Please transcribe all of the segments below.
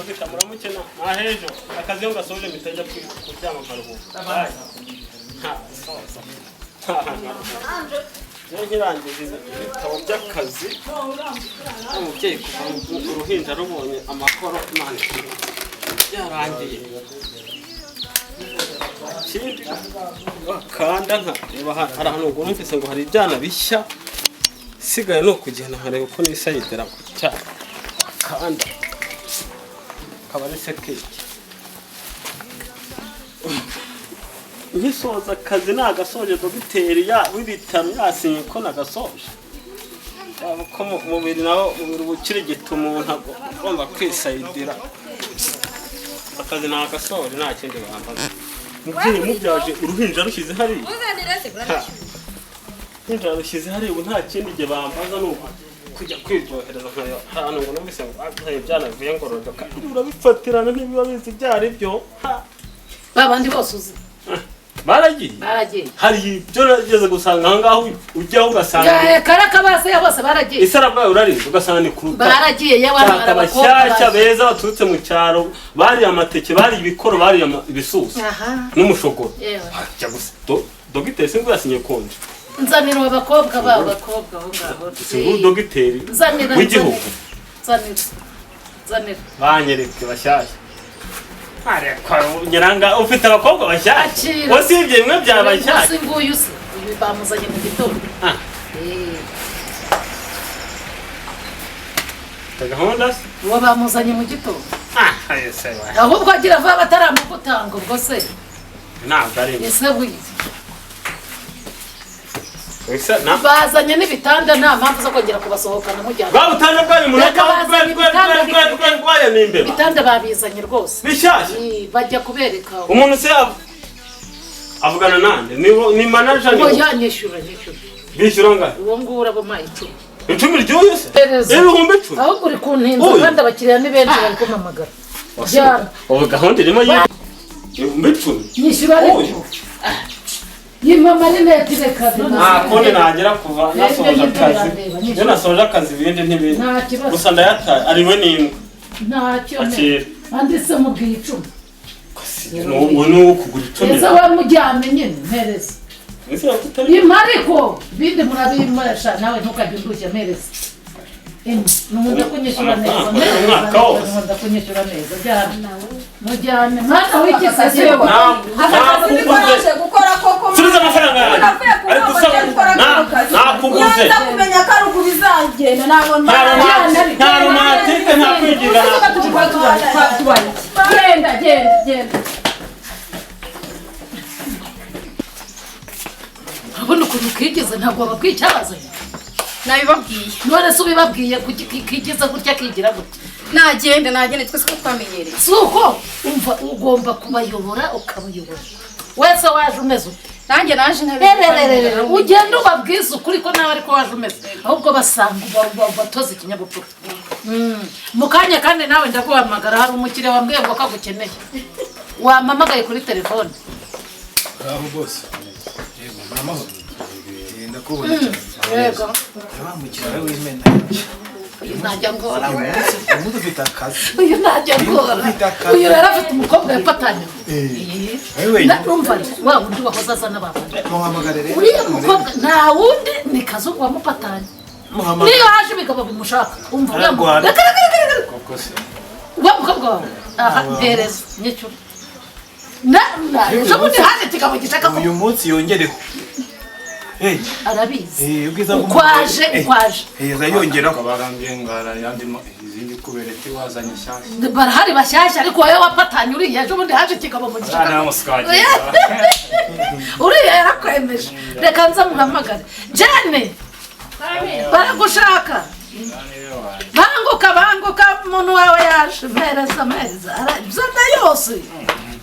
Dogita, muramuke na hejo akazi iyo gasoje mpita njya kuryama nkaruhuka. Ha, sawa sawa. Iyo nkirangije ibitabo by'akazi, umubyeyi kuva uruhinja rubonye amakoro, Imana byarangiye. Ikindi wakanda nka reba hari ahantu ubwo numvise ngo hari ibyana bishya, isigaye ni ukugenda nkareba uko nisayidira cya kanda akaba ari sekeke. Ngisoza akazi nagasoje, dogiteri ya w'ibitaro yasinye ko nagasoje. Yaba ko mubiri nawo, umubiri uba ukirigita, umuntu agomba kwisayidira. Akazi nagasoje, nta kindi bambaza. Mubyeyi mubyaje uruhinja rushyize hariya. Uruhinja rushyize hariya, ubu nta kindi gihe bambaza, ni uku kujya kwiryohereza nkareba ahantu ngo numvise ngo babyaye ibyana bivuye ngororero, kandi urabifatirana ntibiba bizi ibyo ari byo. Ha. Ba bandi bose uzi. Baragiye. Baragiye. Hari ibyo nageze gusanga aho ngaho, ujyaho ugasanga Karaka base bose baragiye. Isarabwayi urarize ugasanga ni ku rutare. Baragiye yewe. Shaka hari abakobwa abashyashya baje. beza baturutse mu cyaro, bariye amateke, bariye ibikoro, bariye ibisusa n'umushogoro. Yewe. Jya gusa dogiteri sinzi yasinye konje. Nzanira abo bakobwa, ba bakobwa aho ngaho. Sinzi dogiteri Nzanira. w'igihugu. Nzanira, nzanira. Banyereke bashyashya. Ariko nyiranga ufite abakobwa bashyashya. Akira. Usibye bimwe bya bashyashya. Si nguyu se? Uyu bamuzanye mu gitondo. Ah. Ufite gahunda se? Uwo bamuzanye mu gitondo. Ah, ese we. Ahubwo agira vuba bataramugutanga ubwo se. Ntabwo ari ibyo. Ese wize? Ese na Bazanye n'ibitanda, nta mpamvu zo kongera kubasohokana mujyana. Rwa butanda bwanyu Reka mureka bazanye rwa rwa ibitanda. rwa rwa rwaya ni imbeba. Ibitanda babizanye rwose. Bishyashya. Bajya kubereka. Umuntu se avugana nande? Ni manager? Ni Ngo yanyishyura, nyishyura. Bishyura angahe? Uwo nguwo urabamuhaye 10. 10 ry'uyu se? Pereza. 10,000. Ahubwo uri kuntinza. Uyu. Kandi abakiriya ni benshi, bari kumpamagara. Jyana. Ubu gahunda irimo 10,000. Nyishyura ariko. Uyu. Yima amarineti, reka. Nta kundi nagera kuva nasoje akazi. Iyo nasoje akazi ibindi ntibindi. Nta kibazo. Gusa ndayataye ariwe n'imbwa. Ntacyo. Akira. Andi se mubwiye 10. Ubu ni uwo kugura 10. Ese wamujyane nyine, mpereza. Ese tutari Ima ariko ibindi murabimesha, nawe ntukajya undushya, mpereza. Nkunda kunyishyura neza. Amafaranga umwaka wose. Nkunda kunyishyura neza. Jyana, mujyane mwana w'iki se? Nakuguze. Gukora koko. Subiza amafaranga yanjye. Navuye ku Ariko mama, usaba ngiye gukora kano kazi. nakuguze. Nyanza kumenya ko ari uku bizagenda, ntabwo Nta nta romantique, nta kwigira. Genda, genda, genda. Urabona ukuntu kigeze? Ntabwo wababwiye icyabazanye? Nabibabwiye. None se ubibabwiye kuki kigize gutya, kigira gutya? Nagende, nagende, twese ko twamenyereye. Si uko umva, ugomba kubayobora, ukabayobora. Wese waje umeze ute? Nanjye naje. Rerererere, ugenda ubabwiza ukuri ko nawe ariko waje umeze, ahubwo basanga ubatoza ikinyabupfura. Mu kanya kandi nawe ndaguhamagara, hari umukiriya wambwiye ngo kagukeneye, wampamagaye kuri telefone. Aho bose, yego, ni amahoro. Ndakubona cyane. Yego. Wa mukiriya w'imena. Uyu ntajya ngora we. Uyu munsi ufite akazi. Uyu ntajya ngora. Ufite akazi. Uyu rero afite umukobwa yapatanye. Ari wenyine. Numva wa wundi wahoze azana abantu. Muhamagare rero. Uriya mukobwa nta wundi, ni Kazungu wamupatanye. Muhamagare. Niyo haje ibigabo bimushaka, umva uriya Ararwana. Reka, reka, reka, reka. Koko se? Wa mukobwa wawe aha, mpereza nyicura na ejo bundi haje ikigabo gishaka ko Uyu munsi yongereho. Arabizi. Ubwiza Ukwaje, ukwaje. Aza yongeraho. Barambwiye ngo hari ayandi izindi kubereti wazanye nshyashya. Barahari bashyashya, ariko wowe wapatanye uriya, ejo bundi haje ikigabo mu gishaka. Nta muswagira. Uriya yarakwemeje. Reka nza muhamagare. Jene, baragushaka, banguka, banguka, umuntu wawe yaje. Mpereza, mpereza. Zana yose,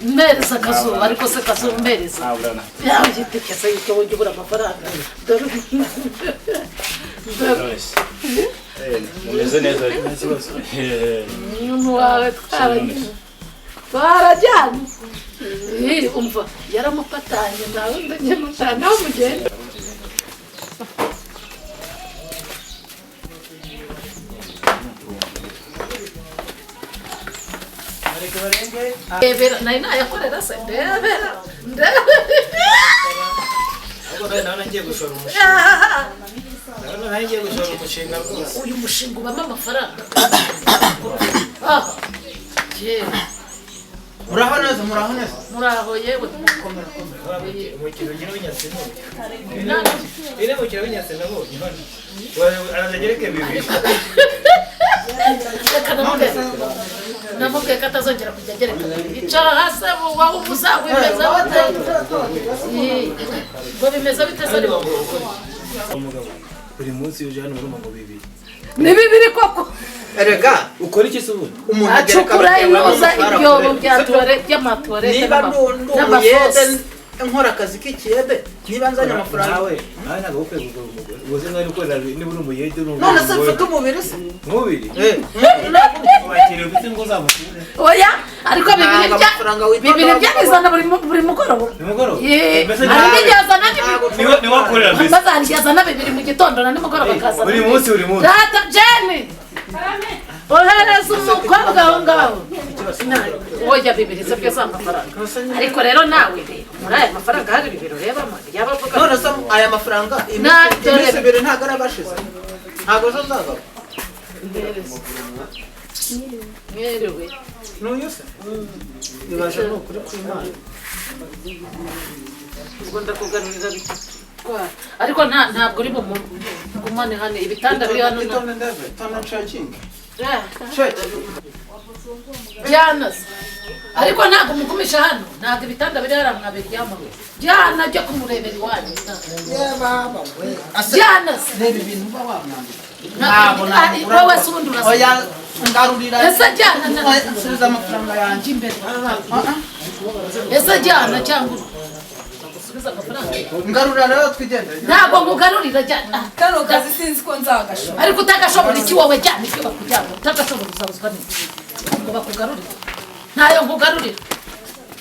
mpereza Akazuba. Ariko se Kazuba, mpereza yawe igiteke se yuko ujya ubura amafaranga? Dore, dore. Mumeze neza? Umuntu wawe twarajyanye, twarajyanye. Umva, yaramupatanye, nawe ndajya nawe mugenda. Ndebera nari nayakorera se ndebera ndebera. Ndabona ngiye gushora umushinga. Ndabona ngiye gushora umushinga rwose. Uyu mushinga ubamo amafaranga. Yewe. Muraho neza, muraho neza. Muraho yewe. Komera komera. Umukino ugira w'inyatsi n'ubu. Ine mukino w'inyatsi nabonye hano. Arazagereke bibiri. Reka namubwire. Namubwiye ko atazongera kujya agereka bibiri. Icara hasi wowe ubuza wimeza bite? Ngo bimeze bite se ariko? Umugabo buri munsi uje hano urumva ngo bibiri. Ni bibiri koko. Erega ukora iki se ubundi? Umuntu agereka acukura bitewe inoza n'umushahara ibyobo akorera. bya tuwarete by'amatuwarete Niba ndumuyede nkora akazi k'ikiyede niba nzanye amafaranga nawe nawe ntabwo ukwiye kugura umugore ubu se mwari ukorera niba uri umuyede uri none se mfite umubiri se umubiri Eh. wakiriye ufite ngo uzamusure Oya ariko bibiri Ntabwo bya amafaranga witonda bibiri bya bizana buri mugoroba. nimugoroba Ye, Mbese hari n'igihe azana bibiri. niwe wakorera mbese Maze hari igihe azana bibiri mu gitondo na nimugoroba akazana buri munsi buri munsi Data Jenny ohereza umukobwa aho ngaho. Oya bibiri se byo si amafaranga. Ariko rero nawe rero muri aya mafaranga hari bibiri urebamo yaba avuga none se aya mafaranga iminsi ibiri ntabwo araba ashize ntabwo ejo nzagaruka. Mwiriwe. N'uyu se ibaje ni ukuri kw'Imana. Ubwo ndakuganiriza bitwara ariko ntabwo uri bumugumane hano ibitanda biri hano Itonde ndebe itonde nshakinge byanaze ariko ntabwo umugumisha hano ntabwo ibitanda biri hariya mwabiryamaho jyana jya kumurebera iwanyu byanaze reba ibintu uba wamwambika ntabwo wowe se ubundi urasa oya ngarurira ese jyana nsubiza amafaranga yanjye imbere ese jyana cyangwa usubiza amafaranga ngarurira rero twigendere ntabwo nkugarurira jyana Kano kazi sinzi ko nzagashobora. Ariko utagashobora iki wowe jyana ibyo bakujyana utagashobora uzabuzwa n'iki ngo bakugarurire ntayo nkugarurira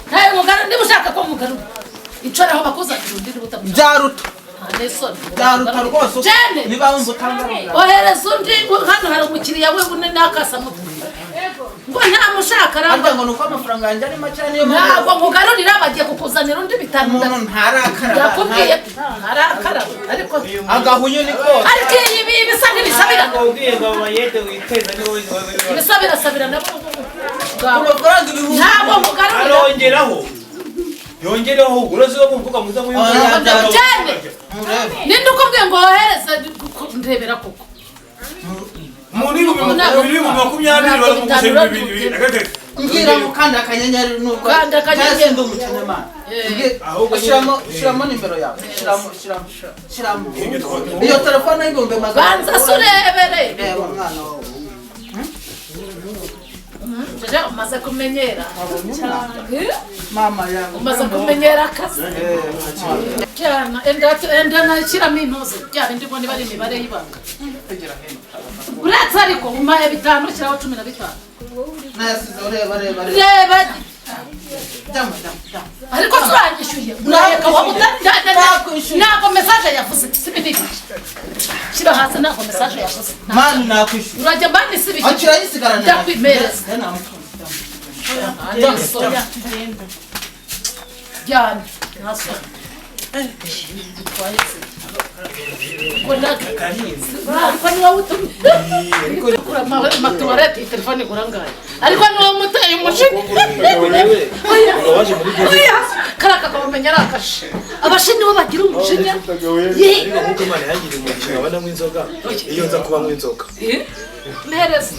ntayo nkugarurira niba ushaka ko nkugarurira icara aho bakuzanira undi niba utamushaka byaruta nesoni byaruta rwose Jane niba wumva utangarurira ohereza undi hano hari umukiriya we une n'akasamutwe ngo ntamushaka ariko ngo ni uko amafaranga yanjye ari make niyo mpamvu ntabwo nkugarurira bagiye kukuzanira undi bitanu umuntu ntarakaraba yakubwiye ntarakaraba ariko agahuye ni kose ariko iyi bisa nk'ibisabirana ubwiye ngo abayede witeza niwe ibisa birasabirana amafaranga ibihumbi ntabwo nkugarurira arongeraho yongereho urazi wo mvuga muza Jane ninde ukubwiye ngo wohereze ndebera koko umuntu ibihumbi 20 baramugurisha bibiri mbwira ngo ukanda akanyenyeri nubwo Kanda akanyenyeri. ndi umukenemana shyiramo nimero yawe shyiramo iyo telefone y'ibihumbi magana banza se urebere reba mwana wawe Jeje umaze kumenyera mama yangu umaze kumenyera akazi cyane enda nashyiramo intuzi bya bindi ngo niba ari imibare y'ibanga uretse ariko umpaye 5 shyiraho 15 nayasize ureba reba reba jyamo jyamo jyamo ariko se uranyishyuye urareka wowe ntabwo mesaje yavuze sibi n'igice shyira hasi ntabwo mesaje yavuze mani nakwishyuye urajya mani sibi akira yisigarana ndakwimereza jyana nta soni ariko niwowe utumye amatuwarete iyi telefone igura angahe ariko niwowe umuteye umujinya kariya kakamumenya ari akashe abashe nibo bagira umujinya nkuko Imana yangiriye umugisha nkaba nanywa inzoga iyo nza kuba nywa inzoga mpereza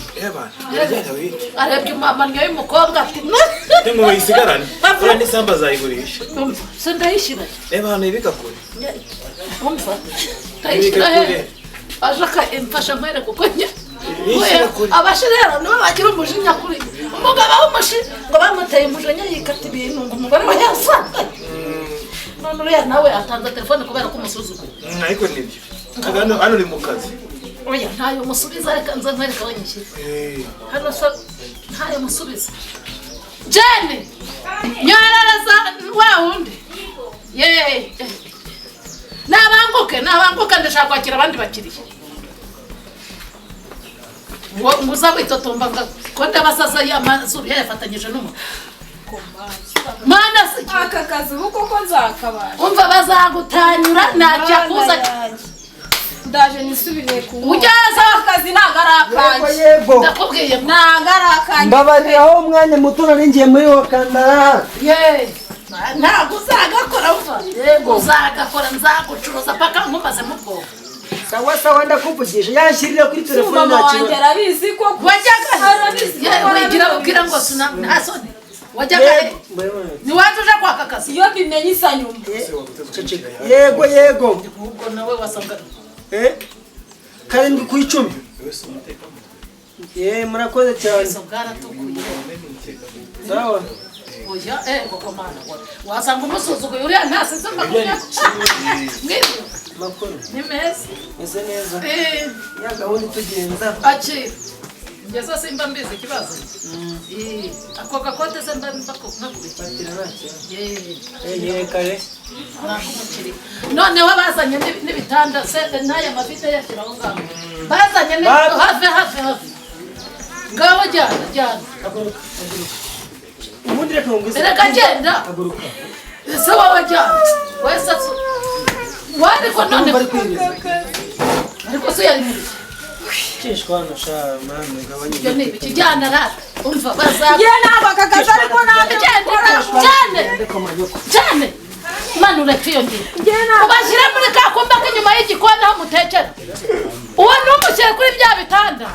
arebye amannyo y'umukobwa ati ngo bayisigarane buriya n'isambu azayigurisha se ndayishyira reba ahantu ibika kure umva ndayishyira he aje akamfasha nkwere kuko njye abashi rero nibo bagira umujinya kuri umugabo w'umushi ngo bamuteye umujinya yikata ibintu ngo umugore we yasanga none uriya nawe atanze telefone kubera ko umusuzugura ariko nibyo hano uri mu kazi oya ntayo musubiza reka nze nkwereke aho nyishyira hano so ntayo musubiza Jane nyorereza wa wundi yeee nabanguke nabanguke ndashaka kwakira abandi bakiriya Ngo uza witotomba ngo ko ndabasaza y'amazuru yayafatanyije n'umuntu. Mana se Aka kazi ubu koko nzakabasha? Umva, bazagutanyura ntacyakuza. Ndaje nisubiriye ku Ujyaza. Aka kazi ntabwo ari akanjye. Yego. Ndakubwiye ngo Ntabwo ari akanjye. Mbabariraho umwanya muto, nari ngiye muri wakandara. Ye, ntabwo uzagakora, umva. Yego. Uzagakora, nzagucuruza paka nkumaze mu bwoko. Sawa sawa, ndakuvugisha yanshyirira kuri telefone. Mama Nta wanjye kibazo. arabizi ko Wajyaga Arabizi ye ko wigira ubwira ngo sina nta soni. Wajyaga he? Ni waje uje kwaka akazi? Iyo mbimenye isa nyuma. Ceceka. Yego yego. Ubwo nawe wasanga 7 ku 10. Ye, murakoze cyane. Izo bwaratukuye. Sawa. Oya, koko mana, wasanga umusuzuguye uriya ntasize 20 mwiriwe. Makuru? Ni meza. Meze neza. Ya gahunda itugenza. Akira, ngeze simba mbizi ikibazo. Ako gakote se mba nkakubikira? Fatira, nta kibazo. Eh. Yerekare. Nak'umukiriya noneho bazanye n'ibitanda se n'aya mavide yashyira aho ngaho bazanye hafi hafi hafi ngaho, jyana jyana. Haguruka, haguruka. Ubundi reka ngwize. Reka genda. Haguruka. Ese wowe jyana wese ariko none Urumva ari kwiriza. Ariko se yari muri Cishwa hano sha mama, gabanya. Ibyo ni ibiki? Jyana rata, umva baza. Njye ntabwo aka kazi ariko ntabwo Cyane cyane cyane, mana ureke iyo ngiyo. Ubashyire muri ka kumba k'inyuma y'igikoni aho mutekera, uwo ntumushyire kuri bya bitanda.